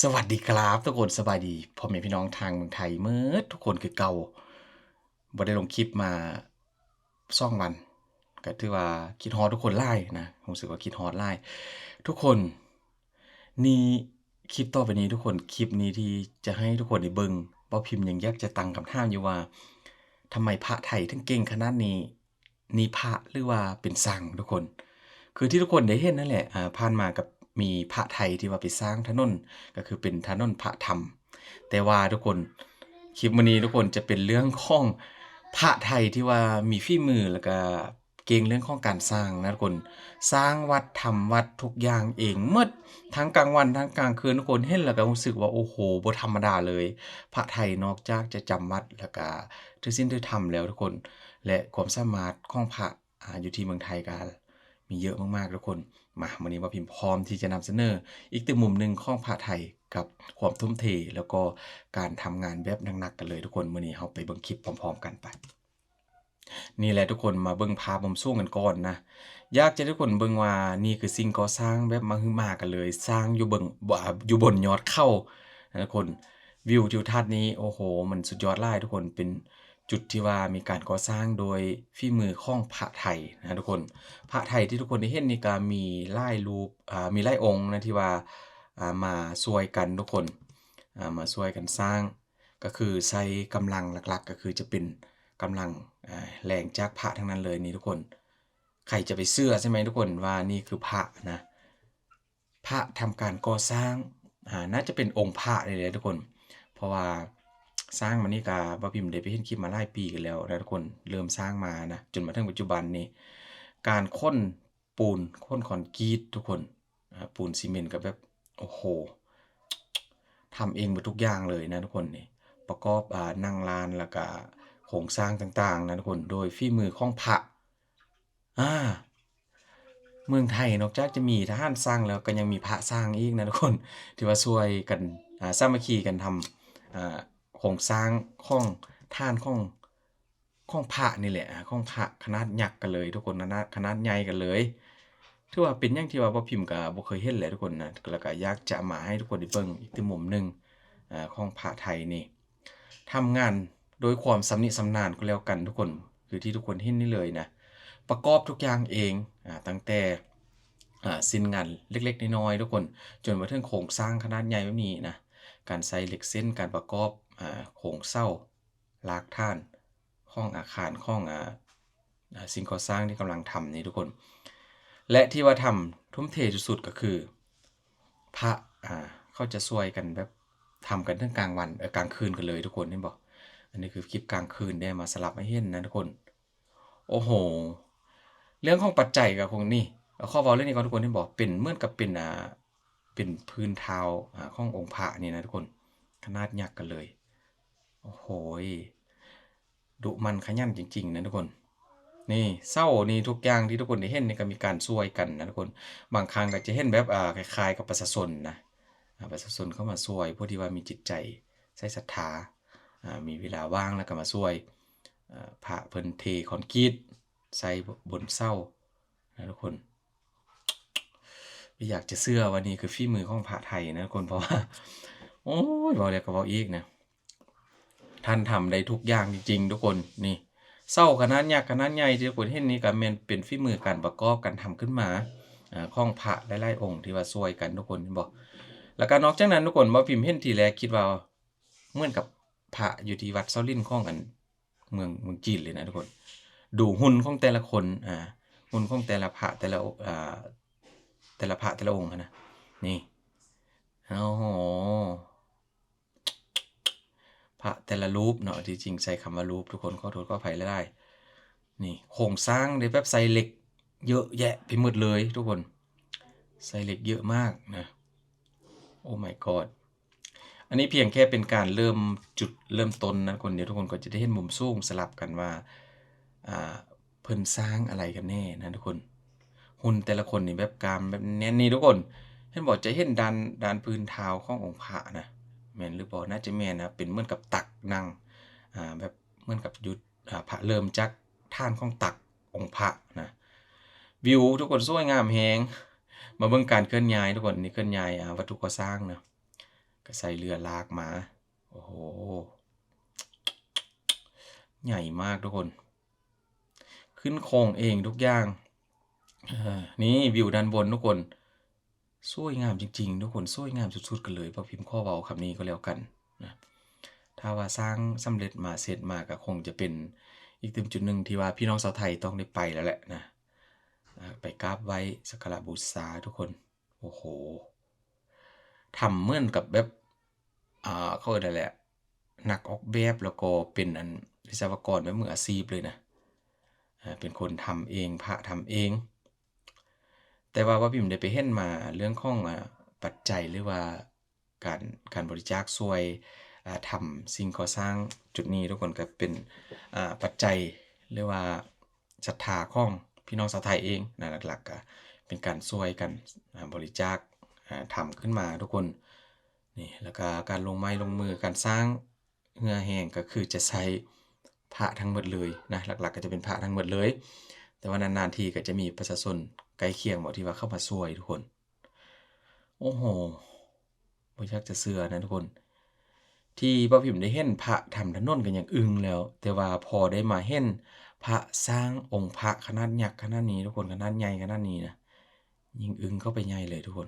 ສະຫວັດດີຄັບທຸກຄົນ, ສະບາຍດີພໍ່ແມ່ພີ່ນ້ອງທາງເມືອງໄທເໝິດທຸກຄົນຄືເກົ່າ. ບໍ່ໄດ້ລົງຄລິບມາສອງວັນ ກໍຖືວ່າຄິດຮອດທຸກຄົນຫຼາຍນະ, ຮູ້ສຶກວ່າຄິດຮອດຫຼາຍທຸກຄົນ. ນີ້ ຄລິບຕໍ່ໄປນີ້ທຸກຄົນ, ຄລິບນີ້ທີ່ຈະໃຫ້ທຸກຄົນໄດ້ເບິ່ງ, ເວົ້າພິມຍັງຢາກຈະຕັ້ງຄຳຖາມຢູ່ວ່າ ທຳໄມພະໄທເຖິງເກັ່ງຂະໜາດນີ້? ນີ້ພະ ຫຼືວ່າເປັນສັງທຸກຄົນ? ຄືທີ່ທຸກຄົນໄດ້ເຫັນນັ້ນແຫຼະ, ອາ ຜ່ານມາກັບມີພະໄທທີ່ວ່າໄປສ້າງຖະໜົນ ກໍຄືເປັນຖະໜົນພະທຳ. ແຕ່ວ່າທຸກຄົນ, ຄລິບມື້ນີ້ທຸກຄົນຈະເປັນເລື່ອງຂອງພະໄທທີ່ວ່າມີຝີມື ແລ້ວກະເກັ່ງເລື່ອງຂອງການສ້າງນະທຸກຄົນ, ສ້າງວັດ ທຳວັດ ທຸກຢ່າງເອງໝົດ ທັງກາງວັນທັງກາງຄືນ. ທຸກຄົນເຫັນແລ້ວກໍຮູ້ສຶກວ່າ ໂອ້ໂຫ ບໍ່ທຳມະດາເລີຍ. ພະໄທນອກຈາກຈະຈຳວັດ ແລ້ວກະຖືສິນຖືທຳແລ້ວທຸກຄົນ, ແລະ ຄວາມສາມາດຂອງພະ ອາ ຢູ່ທີ່ເມືອງໄທກໍມີເຍອະມາກໆທຸກຄົນ. ມາ ມື້ນີ້ບ່າວພິມພ້ອມທີ່ຈະນຳສະເໜີອີກຕື່ມມຸມໜຶ່ງຂອງພະໄທ ກັບຄວາມທຸ່ມເທ ແລ້ວກໍການທຳງານແບບໜັກໆກັນເລີຍທຸກຄົນ. ມື້ນີ້ເຮົາໄປເບິ່ງຄລິບພ້ອມໆກັນໄປ. ນີ້ແຫຼະທຸກຄົນ, ມາເບິ່ງພາບມຸມສູງກັນກ່ອນນະ. ຢາກຈະໃຫ້ທຸກຄົນເບິ່ງວ່ານີ້ຄືສິ່ງກໍ່ສ້າງແບບມະຫຶມາກັນເລີຍ, ສ້າງຢູ່ເບິ່ງ ຢູ່ບົນຍອດເຂົານະທຸກຄົນ. ວິວທິວທັດນີ້ ໂອ້ໂຫ ມັນສຸດຍອດຫຼາຍທຸກຄົນ, ເປັນຈຸດທີ່ວ່າມີການກໍ່ສ້າງໂດຍຝີມືຂອງພະໄທນະທຸກຄົນ. ພະໄທທີ່ທຸກຄົນໄດ້ເຫັນນີ້ກໍມີຫຼາຍຮູບ ອາ ມີຫຼາຍອົງນະ ທີ່ວ່າ ອາ ມາຊ່ວຍກັນທຸກຄົນ, ອາ ມາຊ່ວຍກັນສ້າງ. ກໍຄືໃຊ້ກຳລັງຫຼັກໆ ກໍຄືຈະເປັນກຳລັງ ອາ ແຮງຈາກພະທັງນັ້ນເລີຍນີ້ທຸກຄົນ. ໃຜຈະໄປເຊື່ອໃຊ່ໄໝທຸກຄົນ ວ່ານີ້ຄືພະນະ, ພະທຳການກໍ່ສ້າງ. ອາ ໜ້າຈະເປັນອົງພະນີ້ແຫຼະທຸກຄົນ, ເພາະວ່າສ້າງມານີ້ກະ ບ່າວພິມໄດ້ໄປເຫັນຄລິບມາຫຼາຍປີກັນແລ້ວນະທຸກຄົນ, ເລີ່ມສ້າງມານະ ຈົນມາເຖິງປັດຈຸບັນນີ້. ການຂົນ ປູນ ຂົນຄອນກຣີດທຸກຄົນ, ອາ ປູນຊີເມັນກໍແບບ ໂອ້ໂຫ ທຳເອງເບິດທຸກຢ່າງເລີຍນະທຸກຄົນ. ນີ້ປະກອບ ອາ ໜັງລານ ແລ້ວກະໂຄງສ້າງຕ່າງໆນະທຸກຄົນ ໂດຍຝີມືຂອງພະ. ອາ ເມືອງໄທນອກຈາກຈະມີທະຫານສ້າງແລ້ວ ກໍຍັງມີພະສ້າງອີກນະທຸກຄົນ ທີ່ວ່າຊ່ວຍກັນ ອາ ສາມັກຄີກັນທຳ ອາ ໂຄງສ້າງຂອງຖານຂອງ ຂອງພະນີ້ແຫຼະ ອາ ຂອງພະຂະໜາດຍັກກັນເລີຍທຸກຄົນ, ຂະໜາດ ຂະໜາດໃຫຍ່ກັນເລີຍ. ຖືວ່າເປັນຫຍັງທີ່ວ່າບ່າວພິມກໍບໍ່ເຄີຍເຫັນແຫຼະທຸກຄົນນະ, ແລ້ວກໍຢາກຈະມາໃຫ້ທຸກຄົນໄດ້ເບິ່ງອີກຕື່ມມຸມໜຶ່ງ ອາ ຂອງພະໄທນີ້. ທຳງານໂດຍຄວາມຊຳນິຊຳນານກໍແລ້ວກັນທຸກຄົນ, ຄືທີ່ທຸກຄົນເຫັນນີ້ເລີຍນະ, ປະກອບທຸກຢ່າງເອງ ອາ ຕັ້ງແຕ່ ອາ ຊິ້ນງານເລັກໆນ້ອຍໆທຸກຄົນ, ຈົນມາເຖິງໂຄງສ້າງຂະໜາດໃຫຍ່ແບບນີ້ນະ, ການໃຊ້ເຫຼັກເສັ້ນ, ການປະກອບ ອາ ໂຄງເສົາ ລາກຖານຂອງອາຄານຂອງ ອາ ອາ ສິ່ງກໍ່ສ້າງທີ່ກຳລັງທຳນີ້ທຸກຄົນ. ແລະ ທີ່ວ່າທຳທຸ່ມເທສຸດໆກໍຄືພະ ອາ ເຂົາຈະຊ່ວຍກັນແບບທຳກັນເຖິງກາງວັນ ເອີ ກາງຄືນກັນເລີຍທຸກຄົນ, ເຫັນບໍ່? ອັນນີ້ຄືຄລິບກາງຄືນເດ້ ມາສະຫຼັບໃຫ້ເຫັນນະທຸກຄົນ. ໂອ້ໂຫ ເລື່ອງຂອງປັດໄຈກໍຄົງນີ້ ຂໍເວົ້າເລື່ອງນີ້ກ່ອນທຸກຄົນ, ເຫັນບໍ່? ເປັນເໝືອນກັບເປັນ ອາ ເປັນພື້ນທ້າວ ອາ ຂອງອົງພະນີ້ນະທຸກຄົນ, ຂະໜາດຍັກກັນເລີຍ. ໂອ້ໂຫ ດຸໝັ່ນຂະຫຍັນຈິງໆນະທຸກຄົນ. ນີ້ເສົານີ້ ທຸກຢ່າງທີ່ທຸກຄົນໄດ້ເຫັນນີ້ກໍມີການຊ່ວຍກັນນະທຸກຄົນ. ບາງຄັ້ງກໍຈະເຫັນແບບ ອາ ຄ້າຍໆກັບປະຊາຊົນນະ, ອາ ປະຊາຊົນເຂົ້າມາຊ່ວຍ ຜູ້ທີ່ວ່າມີຈິດໃຈໃສ່ສັດທາ ອາ ມີເວລາວ່າງແລ້ວກໍມາຊ່ວຍ ອາ ພະເພິ່ນເທຄອນກຣີດໃສ່ບົນເສົານະທຸກຄົນ. ບໍ່ຢາກຈະເຊື່ອວ່ານີ້ຄືຝີມືຂອງພະໄທນະທຸກຄົນ, ເພາະວ່າ ໂອ້ຍ ເວົ້າແລ້ວກໍເວົ້າອີກນະ, ທ່ານທຳໄດ້ທຸກຢ່າງຈິງໆທຸກຄົນ. ນີ້ເສົາຂະໜາດຍັກຂະໜາດໃຫຍ່ທີ່ທຸກຄົນເຫັນນີ້ ກໍແມ່ນເປັນຝີມືການປະກອບການທຳຂຶ້ນມາ ອາ ຂອງພະຫຼາຍໆອົງທີ່ວ່າຊ່ວຍກັນທຸກຄົນ, ເຫັນບໍ່? ແລ້ວກໍນອກຈາກນັ້ນທຸກຄົນ ບ່າວພິມເຫັນທີແລກຄິດວ່າ ເໝືອນກັບພະຢູ່ທີ່ວັດເຊົາຫຼິນຂອງອັນເມືອງ ເມືອງຈີນເລີຍນະທຸກຄົນ. ດູຫຸ່ນຂອງແຕ່ລະຄົນ ອາ ຫຸ່ນຂອງແຕ່ລະພະ ແຕ່ລະ ອາ ແຕ່ລະພະແຕ່ລະອົງຫັ້ນນະ. ນີ້ ໂອ້ໂຫ ພະແຕ່ລະຮູບເນາະ, ທີ່ຈິງໃຊ້ຄຳວ່າຮູບ ທຸກຄົນ ຂໍໂທດຂໍອະໄພຫຼາຍໆ. ນີ້ໂຄງສ້າງໄດ້ແບບໃສ່ເຫຼັກເຍອະແຍະໄປໝົດເລີຍທຸກຄົນ, ໃສ່ເຫຼັກເຍອະມາກນະ. Oh my god. ອັນນີ້ພຽງແຄ່ເປັນການເລີ່ມ ຈຸດເລີ່ມຕົ້ນນະທຸກຄົນ, ດຽວທຸກຄົນກໍຈະໄດ້ເຫັນມຸມສູງສະຫຼັບກັນວ່າ ອ່າ ເພິ່ນສ້າງອະໄລກັນແນ່ນະທຸກຄົນ. ຫຸ່ນແຕ່ລະຄົນນີ້ແບບກ້າມແບບແໜ້ນນີ້ທຸກຄົນ, ເຫັນບໍ່? ຈະເຫັນດ້ານ ດ້ານພື້ນທ້າວຂອງອົງພະນະ, ແມ່ນຫຼືບໍ່? ໜ້າຈະແມ່ນນະ, ເປັນເໝືອນກັບຕັກນັ່ງ ອ່າ ແບບເໝືອນກັບຢູ່ ອ່າ ພະເລີ່ມຈາກຖານຂອງຕັກອົງພະນະ. ວິວທຸກຄົນ ສວຍງາມແຮງ. ມາເບິ່ງການເຄື່ອນຍ້າຍທຸກຄົນ, ນີ້ເຄື່ອນຍ້າຍ ອ່າ ວັດຖຸກໍ່ສ້າງນະ. ກໍໃຊ້ເຮືອລາກມາ. ໂອ້ໂຫ ໃຫຍ່ມາກທຸກຄົນ ຂຶ້ນໂຄ້ງເອງທຸກຢ່າງ. ເອີ ນີ້ວິວດ້ານບົນທຸກຄົນ ສວຍງາມຈິງໆ ທຸກຄົນ ສວຍງາມສຸດໆ ກັນເລີຍ. ພວກພິມຂໍເວົ້າຄຳນີ້ກໍແລ້ວກັນນະ ຖ້າວ່າສ້າງສຳເລັດມາ ເສັດມາ ກໍຄົງຈະເປັນອີກຕື່ມຈຸດໜຶ່ງທີ່ວ່າພີ່ນ້ອງຊາວໄທຕ້ອງໄດ້ໄປແລ້ວແຫຼະນະ ໄປກາບໄຫວ້ສັກກາລະບູຊາທຸກຄົນ. ໂອ້ໂຫ ທຳເໝືອນກັບແບບ ອ່າ ເຂົາເອີ້ນຫຍັງແຫຼະ ນັກອອກແບບ ແລ້ວກໍເປັນອັນ ວິສະວະກອນແບບມືອາຊີບເລີຍນະ ເປັນຄົນທຳເອງ ພະທຳເອງ. ແຕ່ວ່າ ວ່າພິມໄດ້ໄປເຫັນມາເລື່ອງຂອງ ອາ ປັດໄຈ ຫຼືວ່າການ ການບໍລິຈາກຊ່ວຍ ອາ ທຳສິ່ງກໍ່ສ້າງຈຸດນີ້ ທຸກຄົນ ກໍເປັນ ອາ ປັດໄຈ ຫຼືວ່າ ສັດທາຂອງພີ່ນ້ອງຊາວໄທເອງນະ ຫຼັກໆ ກະເປັນການຊ່ວຍກັນ ອາ ບໍລິຈາກ ອາ ທຳຂຶ້ນມາທຸກຄົນນີ້. ແລ້ວກະການລົງໄມ້ລົງມື ການສ້າງເຮືອແຮງ ກໍຄືຈະໃຊ້ພະທັງໝົດເລີຍນະ ຫຼັກໆ ກໍຈະເປັນພະທັງໝົດເລີຍ ແຕ່ວ່ານານໆ ທີກໍຈະມີປະຊາຊົນໃກ້ຄຽງເບາະ ທີ່ວ່າເຂົ້າມາຊ່ວຍທຸກຄົນ. ໂອ້ໂຫ ບໍ່ຢາກຈະເຊື່ອນະທຸກຄົນ ທີ່ບ່າວພິມໄດ້ເຫັນພະທຳຖະໜົນກໍຍັງອຶ້ງແລ້ວ ແຕ່ວ່າພໍໄດ້ມາເຫັນພະສ້າງອົງພະຂະໜາດຍັກຂະໜາດນີ້ທຸກຄົນ ຂະໜາດໃຫຍ່ຂະໜາດນີ້ນະ ຍິ່ງອຶ້ງເຂົ້າໄປໃຫຍ່ເລີຍທຸກຄົນ.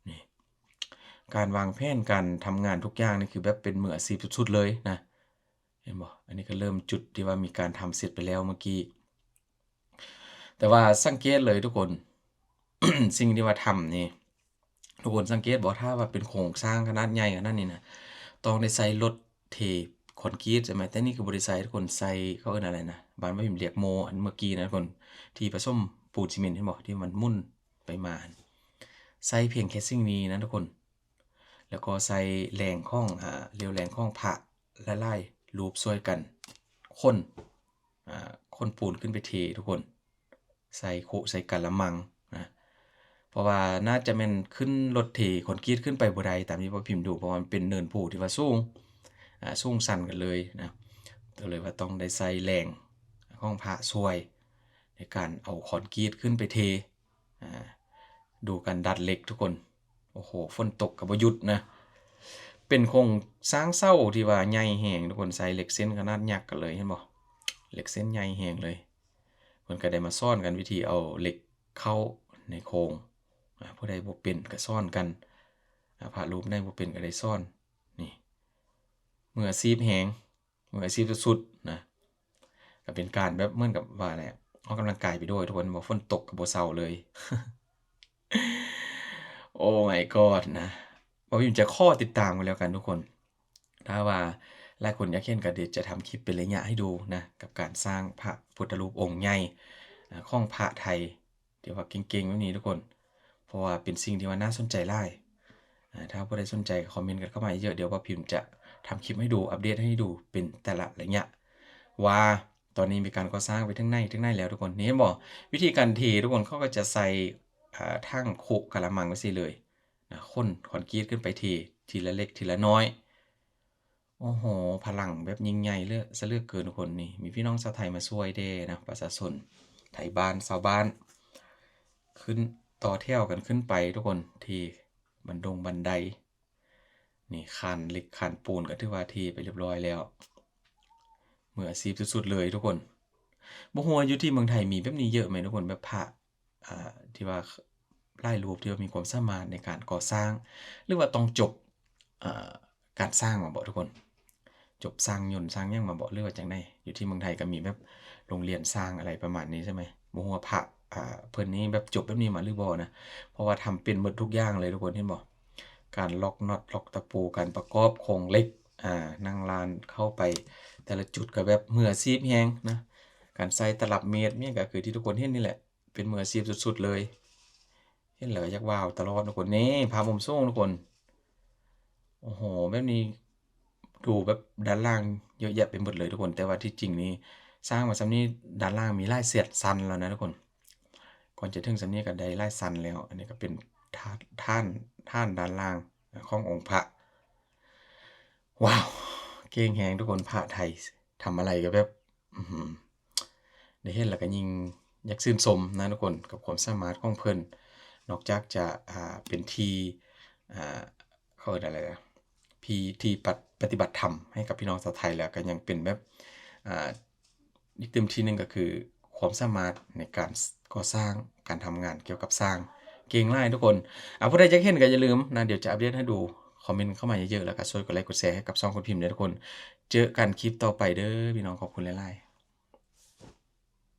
ນີ້ ການວາງແຜນການທຳງານທຸກຢ່າງນີ້ ຄືແບບເປັນມືອາຊີບສຸດໆ ເລີຍນະ. ເຫັນບໍ່? ອັນນີ້ກໍເລີ່ມຈຸດທີ່ວ່າມີການທຳເສັດໄປແລ້ວເມື່ອກີ້ ແຕ່ວ່າສັງເກດເລີຍທຸກຄົນ ສິ່ງທີ່ວ່າທຳນີ້ ທຸກຄົນສັງເກດບໍ່? ຖ້າວ່າເປັນໂຄງສ້າງຂະໜາດໃຫຍ່ຂະໜາດນີ້ນະ ຕ້ອງໄດ້ໃຊ້ລົດເທຄອນກຣີດໃຊ່ໄໝ? ແຕ່ນີ້ຄືບໍ່ໄດ້ໃຊ້ທຸກຄົນ ໃຊ້ ເຂົາເອີ້ນອະໄລນະ ບ້ານວ່າພິມລຽກໂມ ອັນເມື່ອກີ້ນະທຸກຄົນ ທີ່ປະສົມປູນຊີເມັນ ເຫັນບໍ່? ທີ່ມັນໝຸນໄປມາ ໃຊ້ພຽງແຄ່ສິ່ງນີ້ນະທຸກຄົນ. ແລ້ວກໍໃຊ້ແຮງຂອງ ອາ ລຽວແຮງຂອງພະຫຼາຍໆຮູບຊ່ວຍກັນຂົນ ອາ ຂົນປູນຂຶ້ນໄປເທທຸກຄົນ ໃສ່ຄຸໃສ່ກະລະມັງນະ ເພາະວ່າໜ້າຈະແມ່ນຂຶ້ນລົດເທຄອນກຣີດຂຶ້ນໄປບໍ່ໄດ້ ຕາມທີ່ພວກພິມດູ ເພາະວ່າມັນເປັນເນີນພູທີ່ວ່າສູງ ອາ ສູງຊັນກັນເລີຍນະ ກໍເລີຍວ່າຕ້ອງໄດ້ໃຊ້ແຮງຂອງພະຊ່ວຍໃນການເອົາຄອນກຣີດຂຶ້ນໄປເທ. ອາ ດູການດັດເຫຼັກທຸກຄົນ ໂອ້ໂຫ ຝົນຕົກກໍບໍ່ຢຸດນະ ເປັນໂຄງສ້າງເສົາທີ່ວ່າໃຫຍ່ແຮງທຸກຄົນ ໃຊ້ເຫຼັກເສັ້ນຂະໜາດຍັກກັນເລີຍ ເຫັນບໍ່? ເຫຼັກເສັ້ນໃຫຍ່ແຮງເລີຍ ເພິ່ນກໍໄດ້ມາສອນກັນວິທີເອົາເຫຼັກເຂົ້າໃນໂຄງ ອາ ຜູ້ໃດບໍ່ເປັນກໍສອນກັນ ອາ ພະຮູບໃດບໍ່ເປັນກໍໄດ້ສອນ ນີ້ ມືອາຊີບແຮງ ມືອາຊີບສຸດໆ ນະ ກໍເປັນການແບບເໝືອນກັບວ່າແຫຼະ ອອກກຳລັງກາຍໄປດ້ວຍທຸກຄົນ ເພາະຝົນຕົກກໍບໍ່ເຊົາເລີຍ. Oh my god ນະ ບ່າວພິມຈະຂໍຕິດຕາມກັນແລ້ວກັນທຸກຄົນ ຖ້າວ່າຫຼາຍຄົນຢາກເຫັນກໍດຽວຈະທຳຄລິບເປັນໄລຍະໃຫ້ດູນະ ກັບການສ້າງພະພຸດທະຮູບອົງໃຫຍ່ ອາ ຂອງພະໄທ ທີ່ວ່າເກັ່ງໆ ແບບນີ້ທຸກຄົນ ເພາະວ່າເປັນສິ່ງທີ່ວ່າໜ້າສົນໃຈຫຼາຍ. ອາ ຖ້າຜູ້ໃດສົນໃຈກໍຄອມເມັນກັນເຂົ້າມາເຍອະໆ ດຽວບ່າວພິມຈະທຳຄລິບໃຫ້ດູ ອັບເດດໃຫ້ດູເປັນແຕ່ລະໄລຍະ ວ່າຕອນນີ້ມີການກໍ່ສ້າງໄປເຖິງໃນເຖິງໃນແລ້ວທຸກຄົນ. ນີ້ເຫັນບໍ່? ວິທີການເທທຸກຄົນ ເຂົາກໍຈະໃສ່ ອາ ຖັງຄຸກະລະມັງຈັ່ງຊີ້ເລີຍນະ ຂົນຄອນກຣີດຂຶ້ນໄປເທທີລະເລັກທີລະນ້ອຍ. ໂອ້ໂຫ ພະລັງແບບຍິ່ງໃຫຍ່ເຫຼືອ ຊະເຫຼືອເກີນທຸກຄົນ. ນີ້ມີພີ່ນ້ອງຊາວໄທມາຊ່ວຍແດ່ນະ ປະຊາຊົນໄທບ້ານ ຊາວບ້ານ ຂຶ້ນຕໍ່ແຖວກັນຂຶ້ນໄປທຸກຄົນ ທີ່ບັນດົງບັນໄດ. ນີ້ຄານເຫຼັກຄານປູນກໍຖືວ່າເທໄປຮຽບຮ້ອຍແລ້ວ ມືອາຊີບສຸດໆ ເລີຍທຸກຄົນ. ບໍ່ຮູ້ວ່າຢູ່ທີ່ເມືອງໄທມີແບບນີ້ເຍອະໄໝທຸກຄົນ ແບບພະ ອ່າ ທີ່ວ່າຫຼາຍຮູບທີ່ວ່າມີຄວາມສາມາດໃນການກໍ່ສ້າງ ຫຼືວ່າຕ້ອງຈົບ ອ່າ ການສ້າງມາບໍທຸກຄົນ? ຈົບຊ່າງຍົນຊ່າງຫຍັງມາບໍ ຫຼືວ່າຈັ່ງໃດ? ຢູ່ທີ່ເມືອງໄທກໍມີແບບໂຮງຮຽນຊ່າງອະໄລປະມານນີ້ໃຊ່ໄໝ? ບໍ່ຮູ້ວ່າພະ ອ່າ ເພິ່ນນີ້ແບບຈົບແບບນີ້ມາຫຼືບໍ່ນະ? ເພາະວ່າທຳເປັນໝົດທຸກຢ່າງເລີຍທຸກຄົນ ເຫັນບໍ່? ການລັອກນັອດ ລັອກຕະປູ ການປະກອບໂຄງເຫຼັກ ອ່າ ນັ່ງລານເຂົ້າໄປແຕ່ລະຈຸດກໍແບບມືອາຊີບແຮງນະ. ການໃສ່ຕະລັບເມດ ຫຍັງກໍຄືທີ່ທຸກຄົນເຫັນນີ້ແຫຼະ ເປັນມືອາຊີບສຸດໆ ເລີຍ. ເຫັນແລ້ວກໍຢາກວ້າວຕະຫຼອດທຸກຄົນ. ນີ້ພາບມຸມສູງທຸກຄົນ. ໂອ້ໂຫ ແບບນີ້ ດູແບບດ້ານລ່າງເຍອະແຍະໄປໝົດເລີຍທຸກຄົນ. ແຕ່ວ່າທີ່ຈິງນີ້ສ້າງມາຊ່ຳນີ້ ດ້ານລ່າງມີຫຼາຍເສດຊັ້ນແລ້ວນະທຸກຄົນ. ກ່ອນຈະເຖິງຊ່ຳນີ້ກໍໄດ້ຫຼາຍຊັ້ນແລ້ວ. ອັນນີ້ກໍເປັນຖານ ຖານ ຖານດ້ານລ່າງຂອງອົງພະ. ວ້າວ ເກັ່ງແຮງທຸກຄົນ. ພະໄທທຳອະໄລກໍແບບ ອື ໄດ້ເຫັນແລ້ວກໍຍິ່ງຢາກຊື່ນຊົມນະທຸກຄົນ ກັບຄວາມສາມາດຂອງເພິ່ນ. ນອກຈາກຈະ ອ່າ ເປັນທີ່ ອ່າ ເອີ້ນຫຍັງລະ ທີ່ ທີ່ປະ ປະຕິບັດທຳໃຫ້ກັບພີ່ນ້ອງຊາວໄທ ແລ້ວກໍຍັງເປັນແບບ ອ່າ ອີກຕື່ມທີໜຶ່ງກໍຄືຄວາມສາມາດໃນການກໍ່ສ້າງ ການທຳງານກ່ຽວກັບຊ່າງ ເກັ່ງຫຼາຍທຸກຄົນ. ອ່າ ຜູ້ໃດຢາກເຫັນກໍຢ່າລືມນະ ດຽວຈະອັບເດດໃຫ້ດູ. ຄອມເມັນເຂົ້າມາເຍີະໆ ແລ້ວກໍຊ່ວຍກົດໄລກົດແຊໃຫ້ກັບຊ່ອງຄົນພິມເດີທຸກຄົນ. ເຈີກັນຄລິບຕໍ່ໄປເດີພີ່ນ້ອງ ຂອບຄຸນຫຼາຍໆ.